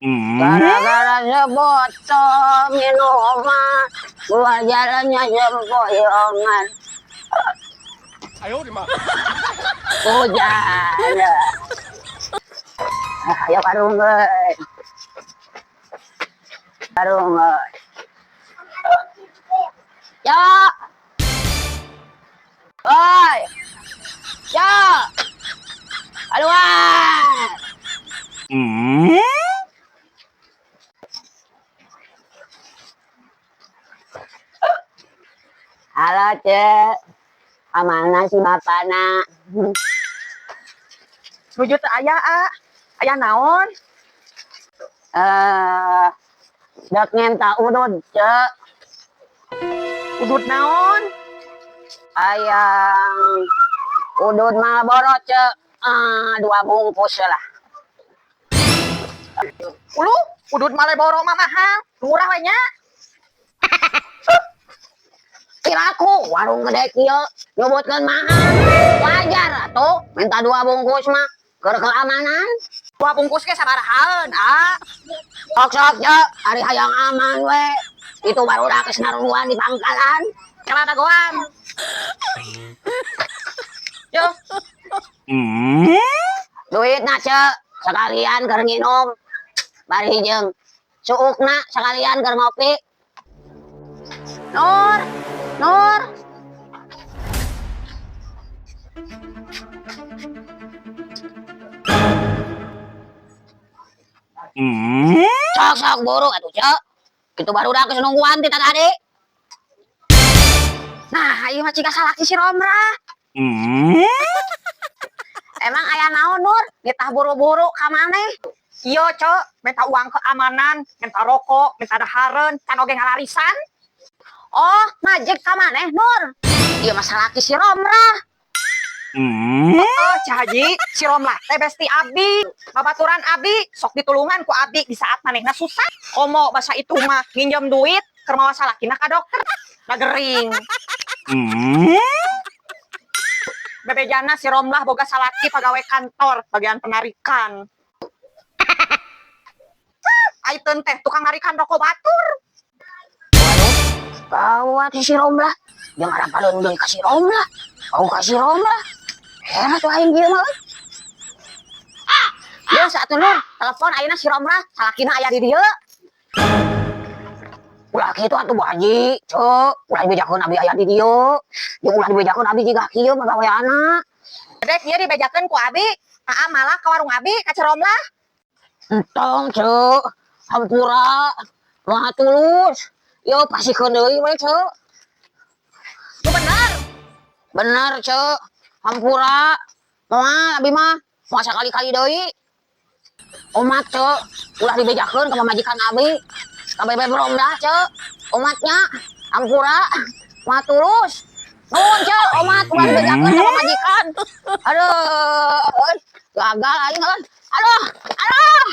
Gara-gara sebotol minuman, gua jalannya sempoyongan. 哎呦我的妈！ Hujan. Ayo karung euy. Karung euy. Ya. Oi. Ya. Keluar. Halo, Cek. Kamana si bapana? Nuju teu aya, A. Aya naon? Eh, dek ngenta udud, Cek. Udud naon? Hayang udud Marlboro, Cek. Ah, dua bungkus lah. Ulu, udud Marlboro mah mahal. Murah we nya. Piraku warung gede kieu nyebutkeun mahal. Wajar atuh minta dua bungkus mah keur keamanan. Dua bungkus ge sabarahaeun, A? Sok sok, Cek, ari hayang aman we. Itu baru geus naruhan di pangkalan. Kela dagoan. Yo, Duitna, Cek, sekalian keur nginum. Bari jeung suukna sekalian keur ngopi. Nur, Nur. Sok sok buru atuh, Cek. Kitu baru geus nungguan ti tadi. Nah, ieu mah ciga salaki si Romlah. Emang aya naon, Nur? Nitah buru-buru ka maneh? Iya, Cok. Minta uang keamanan, minta rokok, minta dahareun, kan oge ngalarisan. Oh, majek ka maneh, Nur? Ieu mah salaki si Romlah. Oh, Cah Haji, si Romlah teh besti abi. Babaturan abi, sok ditulungan ku abi di saat manehna susah. Komo basa itu mah nginjem duit keur mawa salakina ka dokter. Da gering. Bebejana si Romlah boga salaki pegawai kantor bagian penarikan. Aiteun teh tukang narikan rokok batur. Waduh, gawat si Romlah. Jeung harapan deui ka si Romlah. Kau ka si Romlah. Heran tuh aing kieu mah euy. Geus atuh, Nur, telepon ayeuna si Romlah, salakina aya di dieu. Ulah kitu atuh, Bu Haji, Cek. Ulah dibejakeun abi aya di dieu. Jeung ulah dibejakeun abi jiga kieu pagaweanna. Dek ieu dibejakeun ku abi. Aa malah ka warung abi ka si Romlah. Entong, Cek. Hampura. Moal tulus. Yo pasikeun deui we, Cek. Nu bener. Bener, Cek. Hampura. Moal abi mah. Moal sakali-kali deui. Omat, Cek. Ulah dibejakeun ka pamajikan abi. Ka bebeb Romlah, Cek. Omatnya. Hampura. Moal tulus. Nuhun, Cek. Omat ulah dibejakeun ka pamajikan. Aduh, euy. Gagal aing euy. Aduh, aduh.